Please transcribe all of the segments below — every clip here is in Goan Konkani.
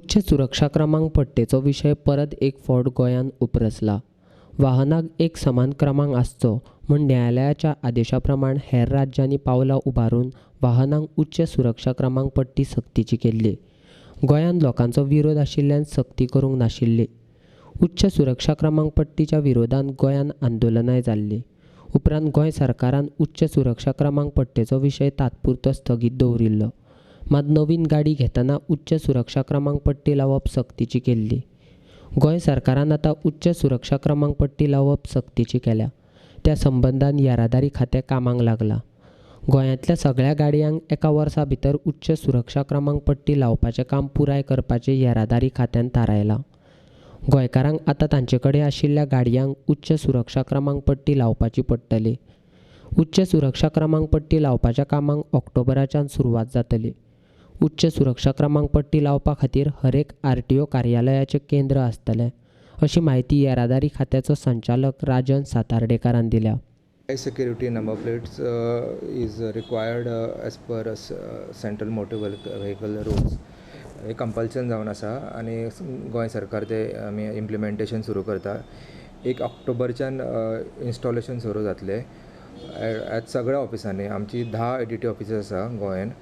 उच्च सुरक्षा क्रमांक पट्टेचो विशय परत एक फावट गोंयांत उप्रासला. वाहनाक एक समान क्रमांक आसचो म्हूण न्यायालयाच्या आदेशा प्रमाण हेर राज्यांनी पावलां उबारून वाहनांक उच्च सुरक्षा क्रमांक पट्टी सक्तीची केल्ली. गोंयांत लोकांचो विरोध आशिल्ल्यान सक्ती करूंक नाशिल्ली. उच्च सुरक्षा क्रमांक पट्टीच्या विरोधांत गोंयांत आंदोलनाय जाल्लीं. उपरांत गोंय सरकारान उच्च सुरक्षा क्रमांक पट्टेचो विशय तात्पुरतो स्थगीत दवरिल्लो. मात नवीन गाडी घेतना उच्च सुरक्षा क्रमांक पट्टी लावप सक्तीची केल्ली. गोंय सरकारान आतां उच्च सुरक्षा क्रमांक पट्टी लावप सक्तीची केल्या. त्या संबंदान येरादारी खातें कामाक लागलां. गोंयांतल्या सगळ्या गाडयांक एका वर्सा भितर उच्च सुरक्षा क्रमांक पट्टी लावपाचें काम पुराय करपाचें येरादारी खात्यान थारायलां. गोंयकारांक आतां तांचे कडेन आशिल्ल्या गाडयांक उच्च सुरक्षा क्रमांक पट्टी लावपाची पडटली. उच्च सुरक्षा क्रमांक पट्टी लावपाच्या कामाक ऑक्टोबराच्यान सुरवात जातली. उच्च सुरक्षा क्रमांक पट्टी लावपा खातीर हरेक आरटीओ कार्यालयाचें केंद्र आसतलें, अशी म्हायती येरादारी खात्याचो संचालक राजन सातार्डेकारान दिल्या. High security number plates is required as per Central Motor Vehicle rules. हे कंपल्सन जावन आसा आनी गोंय सरकार ते आमी इम्प्लिमेंटेशन सुरू करता. 1 ऑक्टोबरच्यान इन्स्टॉलेशन सुरू जातलें एट सगळ्या ऑफिसांनी. आमची 10 एडीटी ऑफिसीस आसा गोंयान,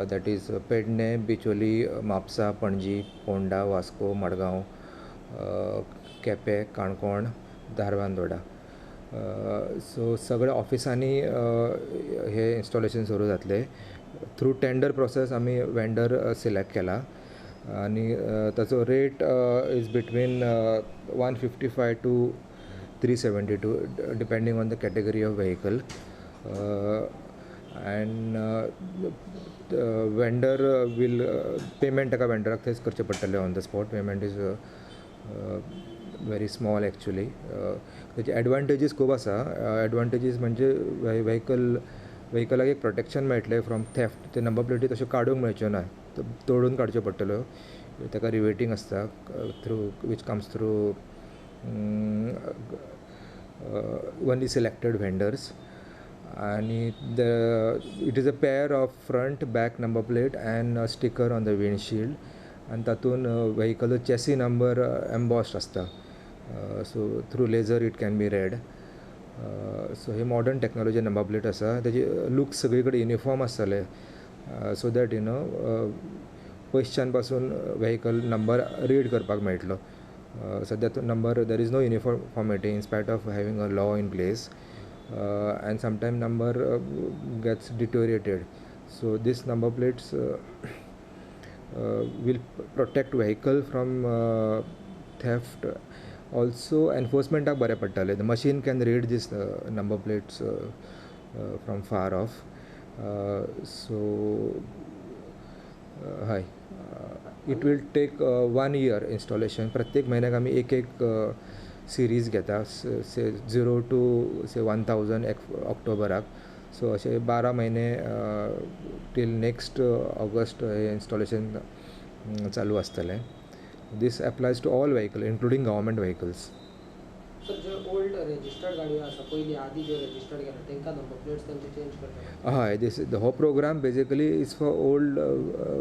that is Pernem, Bicholim, Mapusa, Panaji, Ponda, Vasco, Madgaon, Quepem, Canacona, Dharbandora. So सगळ्या ऑफिसांनी हे इन्स्टॉलेशन सुरू जातलें. थ्रू टेंडर प्रोसेस आमी वेंडर सिलेक्ट केला आनी ताचो rate is between 155 to 372 depending on the category of vehicle, and vendor will payment ताका वेंडराक थंयच करचें पडटलें on the spot. Payment is very small actually. ताचे एडवांटेजीस खूब आसा. एडवांटेजीस म्हणजे व्हेकलाक एक प्रोटेक्शन मेळटलें फ्रॉम थेफ्ट. ते नंबर प्लेटी तश्यो काडूंक मेळच्यो ना, तोडून काडच्यो पडटल्यो. ताका रिवेटींग आसता through which comes through only selected vendors. आनी the it is a pair of front back number plate and sticker on the windshield, आनी तातूंत व्हेकलाचो चॅसी नंबर एम्बॉस्ड आसता. So through laser it can be read. So he modern technology number plate आसा. तेजी लूक सगळी कडेन युनिफॉर्म आसतले, सो that you know पयसच्यान पासून व्हेकल नंबर रीड करपाक मेळटलो. सद्या number there is no uniformity in spite of having a law in place, and sometime number gets deteriorated. So this number plates will protect vehicle from theft. Also एनफोर्समेंटाक बरें पडटलें. The machine can read this number plates from far off. So हय, it will take 1 year installation. प्रत्येक म्हयन्याक आमी एक एक सिरीज घेता, 0 to say 1000 ऑक्टोबराक. सो अशे 12 म्हयने टील नेक्स्ट ऑगस्ट हें इन्स्टॉलेशन चालू आसतलें. This applies to all vehicle including government vehicles. Sir, ज्यो ओल्ड रजिस्टर्ड गाडयो आसा, पयलीं आदी ज्यो रजिस्टर्ड केला तांकां नंबर प्लेट्स तांचे चेंज करता? हय, this हो program basically is for old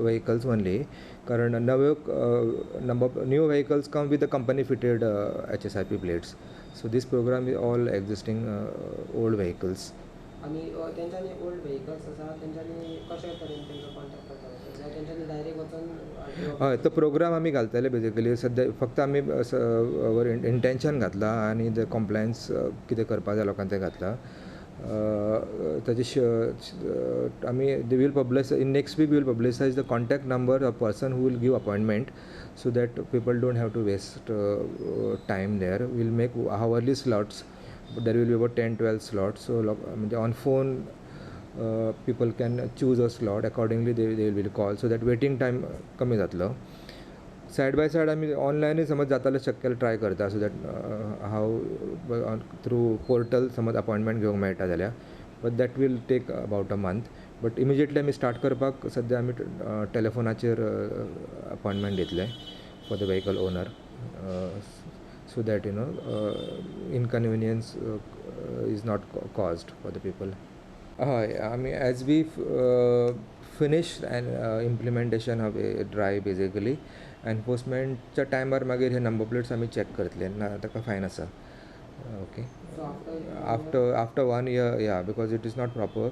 vehicles only, कारण नव्यो number new vehicles come with the company fitted HSIP plates. So this program is all existing old vehicles. आनी तेंच्यांनी ओल्ड व्हेकल्स आसा तेंच्यांनी कशे तरेन तेंकां कॉन्टेक्ट करता तेंच्यांनी डायरेक्ट वचून? हय, तो प्रोग्राम आमी घालतले. बेजिकली सद्या फक्त आमी इंटेंशन घातलां आनी the compliance कितें करपा जाय लोकांक तें घातलां. ताजे आमी they will publish in next week, will publicise the contact number of person who will give appointment, so that people don't have to waste time there. Will make hourly slots. There will be about 10-12 slots. So म्हणजे on phone people can choose a slot accordingly, they will call, so that waiting time कमी जातलो. सायड बाय सायड आमी ऑनलायनूय समज जाता शक्य ट्राय करता, so that how through portal समज अपॉयंटमेंट घेवंक मेळटा जाल्यार, but that will take about a month. But immediately आमी स्टार्ट करपाक सद्या आमी टेलिफोनाचेर अपॉयंटमेंट दितले for the vehicle owner, so that you know inconvenience is not caused for the people. हय, आमी as we finish and implementation of a drive, basically एनफोर्समेंटच्या टायमार मागीर हे नंबर प्लेट्स आमी चॅक करतले ना ताका फायन आसा, okay. So after After one year, yeah, because it is not proper.